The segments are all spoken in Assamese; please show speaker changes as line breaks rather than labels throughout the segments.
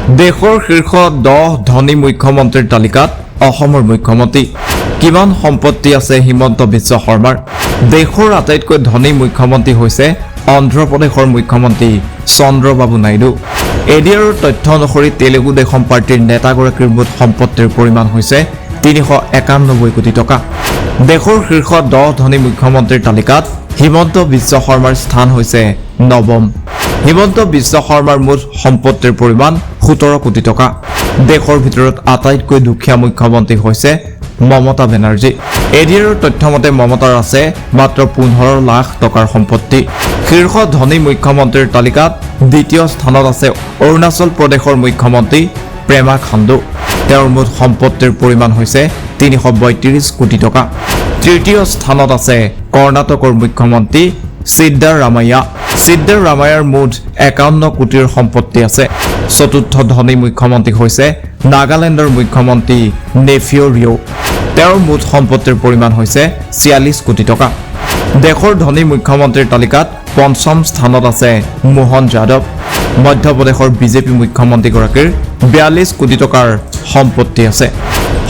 দেশৰ শীৰ্ষ 10 ধনী মুখ্যমন্ত্ৰীৰ তালিকাত অসমৰ মুখ্যমন্ত্ৰী। কিমান সম্পত্তি আছে হিমন্ত বিশ্ব শৰ্মাৰ? দেশৰ আটাইতকৈ ধনী মুখ্যমন্ত্ৰী হৈছে অন্ধ্ৰপ্ৰদেশৰ মুখ্যমন্ত্ৰী চন্দ্ৰবাবু নাইডু। এডিআৰৰ তথ্য অনুসৰি তেলেগু দেশম পাৰ্টীৰ নেতাগৰাকীৰ মুঠ সম্পত্তিৰ পৰিমাণ হৈছে 391 কোটি টকা। দেশৰ শীৰ্ষ 10 ধনী মুখ্যমন্ত্ৰীৰ তালিকাত হিমন্ত বিশ্ব শৰ্মাৰ স্থান হৈছে নৱম। হিমন্ত বিশ্ব শৰ্মাৰ মুঠ সম্পত্তিৰ পৰিমাণ 17 কোটি টকা। দেশৰ ভিতৰত আটাইতকৈ দুখীয়া মুখ্যমন্ত্ৰী হৈছে মমতা বেনাৰ্জী। এডিআৰৰ তথ্য মতে মমতাৰ আছে মাত্ৰ 15 লাখ টকাৰ সম্পত্তি। শীৰ্ষ ধনী মুখ্যমন্ত্ৰীৰ তালিকাত দ্বিতীয় স্থানত আছে অৰুণাচল প্ৰদেশৰ মুখ্যমন্ত্ৰী প্ৰেমা খাণ্ডু। তেওঁৰ মুঠ সম্পত্তিৰ পৰিমাণ হৈছে 332 কোটি টকা। তৃতীয় স্থানত আছে কৰ্ণাটকৰ মুখ্যমন্ত্ৰী সিদ্দাৰামাইয়া। সিদ্দাৰামাইয়াৰ মুঠ 51 কোটিৰ সম্পত্তি আছে। চতুৰ্থ ধনী মুখ্যমন্ত্ৰী হৈছে নাগালেণ্ডৰ মুখ্যমন্ত্ৰী নেফিঅ' ৰিঅ'। তেওঁৰ মুঠ সম্পত্তিৰ পৰিমাণ হৈছে 46 কোটি টকা। দেশৰ ধনী মুখ্যমন্ত্ৰীৰ তালিকাত পঞ্চম স্থানত আছে মোহন যাদৱ। মধ্যপ্ৰদেশৰ বিজেপি মুখ্যমন্ত্ৰীগৰাকীৰ 42 কোটি টকাৰ সম্পত্তি আছে।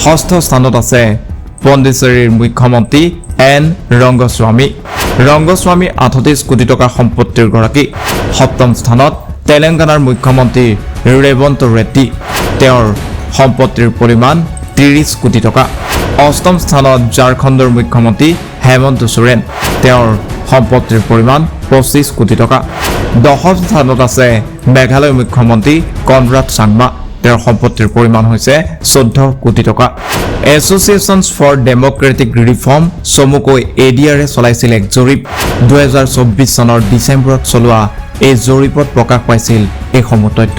ষষ্ঠ স্থানত আছে পণ্ডিচেৰীৰ মুখ্যমন্ত্ৰী এন ৰংগস্বামী। ৰংগস্বামী 38 কোটি টকাৰ সম্পত্তিৰ গৰাকী। সপ্তম স্থানত তেলেংগানাৰ মুখ্যমন্ত্ৰী ৰেৱন্ত ৰেড্ডী। তেওঁৰ সম্পত্তিৰ পৰিমাণ 30 কোটি টকা। অষ্টম স্থানত ঝাৰখণ্ডৰ মুখ্যমন্ত্ৰী হেমন্ত সোৰেন। তেওঁৰ সম্পত্তিৰ পৰিমাণ 25 কোটি টকা। দশম স্থানত আছে মেঘালয় মুখ্যমন্ত্ৰী কনৰাড চাংমা। তেওঁৰ সম্পত্তিৰ পৰিমাণ হৈছে 14 কোটি টকা। এছ'চিয়েশ্যনছ ফৰ ডেম'ক্ৰেটিক ৰিফৰ্ম, চমুকৈ এডিআৰে চলাইছিল এক জৰীপ। 2024 চনৰ ডিচেম্বৰত চলোৱা এই জৰীপত প্ৰকাশ পাইছিল এইসমূহ তথ্য।